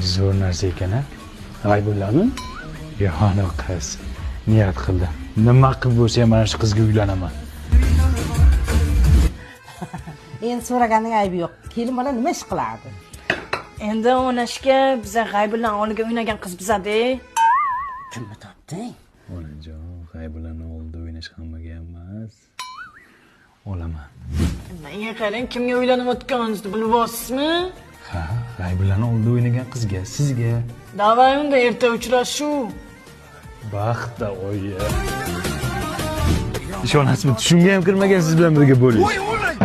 Zo'r narsa ekan, a? G'aybullami? Yo'q, ana qiz. Niyat qildi. Nima qilib bo'lsa ham mana shu qizga uylanaman. Endi so'raganning aybi yo'q. Kelin bola nima ish qiladi? Endi o'ynashga biza G'aybullani oldiga o'ynagan qiz bizada. Kimni topding? Onajon, G'aybullani oldida o'ynash hammaga ham emas. Olaman. Menga qarang, kimga uylanayotganingizni bilyapsizmi? Ha, G'aybullani oldida o'ynagan qizga, sizga. Davay unda erta uchrashuv. Baxtda oyi. Ishonasizmi, tushimga ham kirmagan siz bilan birga bo'lish. Voy o'lay.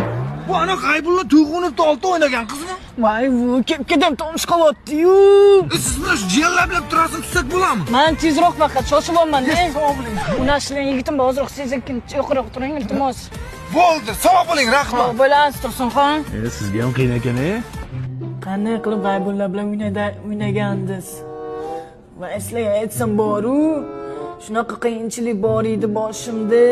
Bu ana G'aybulla Tuyg'unovni oldida o'ynagan qizmi? Voy, bu kelib tomish qilyapti-yu. Siz bilan shu jiyanlar turasini tutsak bo'ladimi? Man tezroq faqat shoshilyapman. Sog' bo'ling. Unashling yigitim bor, ozroq sekin yo'qroq turing, iltimos. Bo'ldi, sog' bo'ling, rahmat. Sog' bo'lasiz, Tursunxon. Sizga ham qiyin ekan, e? Qanday qilib G'aybulla bilan o'ynagandiz? Va sizlarga aytsam boru, shunaqa qiyinchilik bor edi boshimda.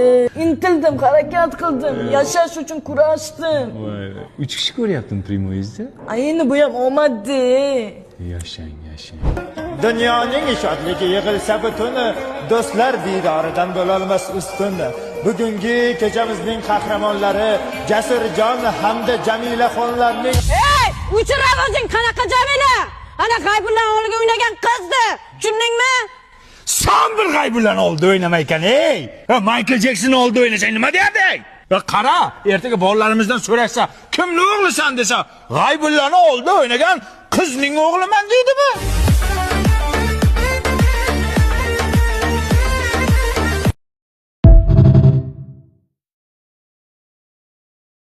Intildim, harakat qildim, yashash uchun kurashdim. Voy, 3 kishi ko'ryaptim primoyizda. A endi bu ham omad-da. Yashang, yashang. Dunyoning shodligi yig'ilsa butuni, do'stlar diydoridan bo'lolmas ustun. Bugungi kechamizning qahramonlari Jasurjon hamda Jamilaxonlarning Ey, o'chir ovozing, qanaqa Jamila? Ana G'aybullani oldiga o'ynagan qizdi. Tushundingmi? San bir G'aybullani oldida o'ynamaykan, ey! Michael Jackson oldida o'ynasang nima deyarding? Qara, ertaga bolalarimizdan so'rashsa, kimni o'g'lisan desa, G'aybullani oldida o'ynagan qizning o'g'liman deydimi?